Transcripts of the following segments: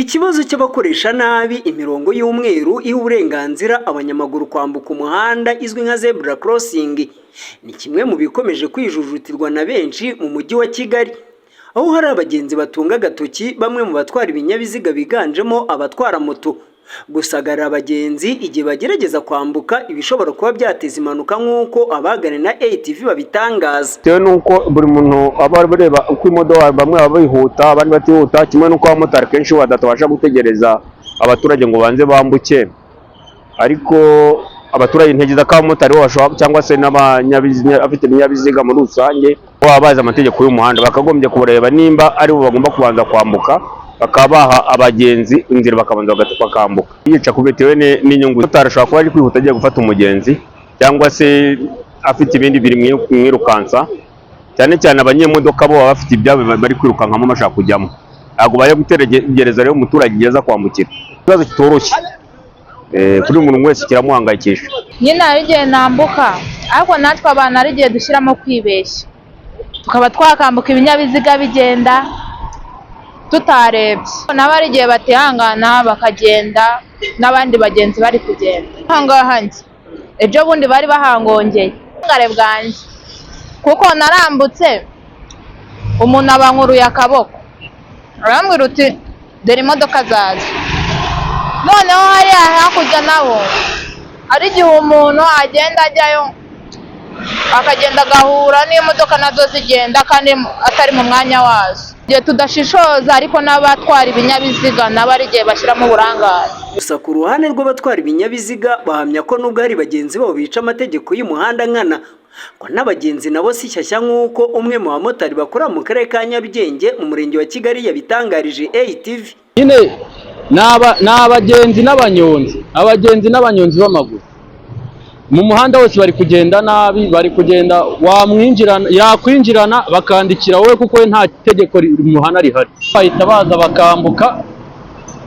Ikibazo cy'abakoresha nabi imirongo y'umweru iha uburenganzira abanyamaguru kwambuka umuhanda izwi nka zebra crossing ni kimwe mu bikomeje kwijujutirwa na benshi mu Mujyi wa Kigali, aho hari abagenzi batunga agatoki bamwe mu batwara ibinyabiziga biganjemo abatwara moto gusagarira abagenzi igihe bagerageza kwambuka, ibishobora kuba byateza impanuka, nk'uko abagana na ATV babitangaza. Bitewe n'uko buri muntu aba areba uko imodoka, bamwe baba bihuta, abandi batihuta, kimwe n'uko abamotari kenshi batabasha gutegereza abaturage ngo banze bambuke. Ariko abaturage, ntekereza ko abamotari bo bashobora, cyangwa se n'abanyabiziga, afite ibinyabiziga muri rusange, baba bazi amategeko y'umuhanda, bakagombye kureba nimba ari bo bagomba kubanza kwambuka, bakaba baha abagenzi inzira, bakabanza bakambuka. Yica ku bitewe n'inyungu. Umumotari ashobora kuba ari kwihuta agiye gufata umugenzi, cyangwa se afite ibindi biri mwirukansa. Cyane cyane abanyemodoka bo baba bafite ibyabo bari kwirukankamo, bashaka kujyamo, ntabwo bajya gutegereza rero umuturage igeze kwambukira. Ikibazo kitoroshye kuri buri muntu wese, kiramuhangayikisha. Nyine hari igihe nambuka, ariko natwe abantu hari igihe dushyiramo kwibeshya, tukaba twakambuka ibinyabiziga bigenda tutarebye. Nabo hari igihe batihangana bakagenda n'abandi bagenzi bari kugenda. Aha ngaha njye ejo bundi bari bahangongeye ubungare bwanjye, kuko narambutse umuntu abankuruye akaboko, arambwira uti: "Dore imodoka zaza." Noneho hariya hakurya nabo hari igihe umuntu agenda ajyayo, akagenda agahura n'imodoka nazo zigenda kandi atari mu mwanya wazo. Igihe tudashishoza, ariko n'abatwara ibinyabiziga nabo ari igihe bashyiramo uburangare. Gusa ku ruhande rw'abatwara ibinyabiziga, bahamya ko nubwo hari bagenzi babo bica amategeko y'umuhanda nkana, ko n'abagenzi nabo si shyashya, nk'uko umwe mu bamotari bakora mu Karere ka Nyarugenge, mu Murenge wa Kigali, yabitangarije ATV. Nyine ni abagenzi n'abanyonzi, abagenzi n'abanyonzi b'amaguru mu muhanda wose bari kugenda nabi, bari kugenda wamwinjirana, yakwinjirana bakandikira wowe, kuko we nta tegeko rimuhana rihari. Bahita baza bakambuka,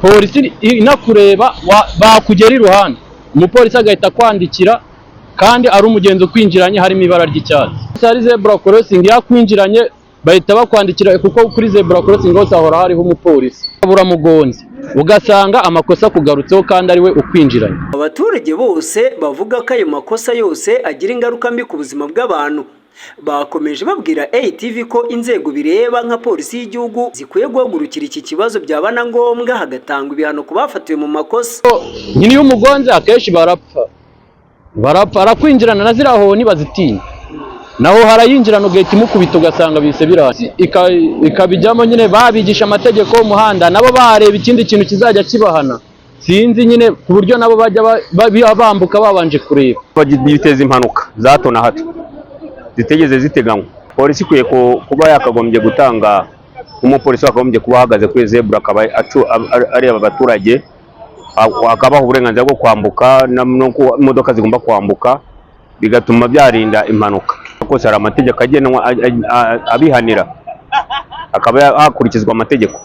polisi inakureba, bakugera iruhande, umupolisi agahita akwandikira kandi ari umugenzi ukwinjiranye harimo ibara ry'icyatsi. Hari zebra crossing, yakwinjiranye bahita bakwandikira, kuko kuri zebra crossing hose hahora hariho umupolisi. Buramugonze, ugasanga amakosa akugarutseho kandi ari we ukwinjiranye. Abaturage bose bavuga ko ayo makosa yose agira ingaruka mbi ku buzima bw'abantu. Bakomeje babwira ATV ko inzego bireba nka Polisi y'Igihugu zikwiye guhagurukira iki kibazo, byaba na ngombwa hagatangwa ibihano ku bafatiwe mu makosa. Nyine iyo umugonze akenshi barapfa, barapfa. Arakwinjirana na ziriya honi bazitinya, naho harayinjirana ugahita imukubita, ugasanga bise birangiye. Ikabijyamo nyine babigisha amategeko y'umuhanda, nabo bareba ikindi kintu kizajya kibahana, sinzi nyine, ku buryo nabo bajya bambuka babanje kureba. Biteza impanuka za hato na hato zitigeze ziteganywa. Polisi ikwiye kuba yakagombye gutanga umupolisi wakagombye kuba ahagaze kuri zebra, akaba areba abaturage, akabaha uburenganzira bwo kwambuka no imodoka zigomba kwambuka, bigatuma byarinda impanuka. Kose hari amategeko agenwa abihanira, akaba hakurikizwa amategeko.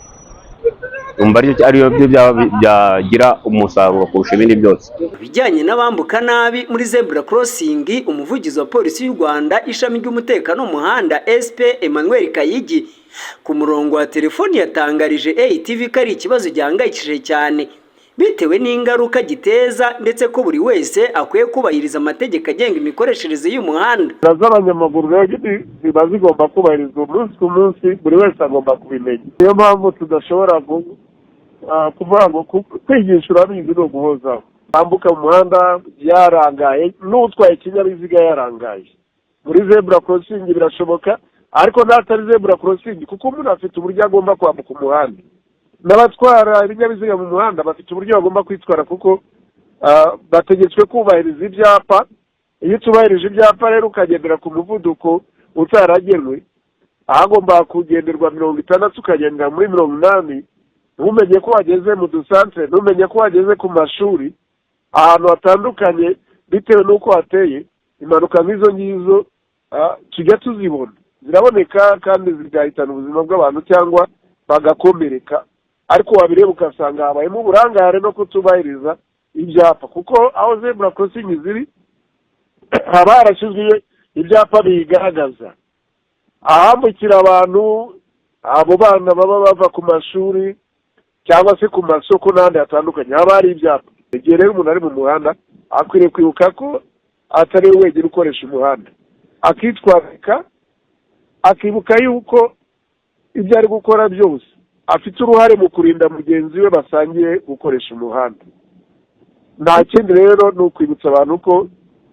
Numva ariyo byo byaba byagira umusaruro kurusha ibindi byose. Bijyanye n'abambuka nabi muri zebra crossing, umuvugizi wa Polisi y'u Rwanda, ishami ry'umutekano mu muhanda, SP Emmanuel Kayigi, ku murongo wa telefoni yatangarije ATV ko ari ikibazo gihangayikishije cyane bitewe n'ingaruka giteza, ndetse ko buri wese akwiye kubahiriza amategeko agenga imikoreshereze y'umuhanda. Inzira z'abanyamaguru rero ziba zigomba kubahirizwa umunsi ku munsi, buri wese agomba kubimenya. Niyo mpamvu tudashobora kuvuga ngo kwigisha, urabizi, ni uguhozaho. Bambuka mu muhanda yarangaye, n'utwaye ikinyabiziga yarangaye muri zebra crossing birashoboka, ariko n'atari zebra crossing, kuko umuntu afite uburyo agomba kwambuka umuhanda, n'abatwara ibinyabiziga mu muhanda bafite uburyo bagomba kwitwara, kuko bategetswe kubahiriza ibyapa. Iyo utubahirije ibyapa rero, ukagendera ku muvuduko utaragenwe, ahagomba kugenderwa 60 ukagendera muri 80, ntumenye ko wageze mu dusantere, ntumenye ko wageze ku mashuri, ahantu hatandukanye, bitewe n'uko hateye. Impanuka nk'izo ngizo tujya tuzibona, ziraboneka kandi zigahitana ubuzima bw'abantu cyangwa bagakomereka. Ariko wabireba ugasanga habayemo uburangare no kutubahiriza ibyapa, kuko aho zebra crossing ziri haba harashyizwe ibyapa biyigaragaza ahambukira abantu, abo bana baba bava ku mashuri. Cyangwa se ku masoko n'ahandi hatandukanye haba hari ibyapa. Igihe rero umuntu ari mu muhanda, akwiriye kwibuka ko atari we wenyine ukoresha umuhanda, akitwararika, akibuka yuko ibyo ari gukora byose afite uruhare mu kurinda mugenzi we basangiye gukoresha umuhanda. Nta kindi rero, ni ukwibutsa abantu ko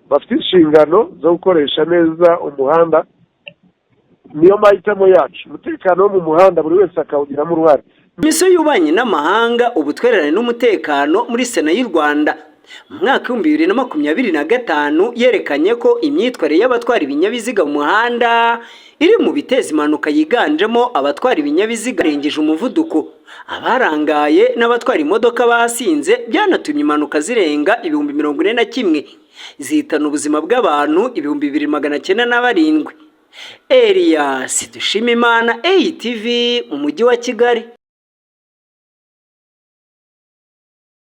bafite inshingano zo gukoresha neza umuhanda. Niyo mahitamo yacu, umutekano wo mu muhanda buri wese akawugiramo uruhare. Komisiyo y'Ububanyi n'Amahanga, Ubutwererane n'Umutekano muri Sena y'u Rwanda mu mwaka w'2025 yerekanye ko imyitwarire y'abatwara ibinyabiziga mu muhanda iri mu biteza impanuka, yiganjemo abatwara ibinyabiziga barengeje umuvuduko, abarangaye n'abatwara imodoka basinze. Byanatumye impanuka zirenga 41,000 zihitana ubuzima bw'abantu 2907. Elias Dushimimana, ATV, mu mujyi wa Kigali.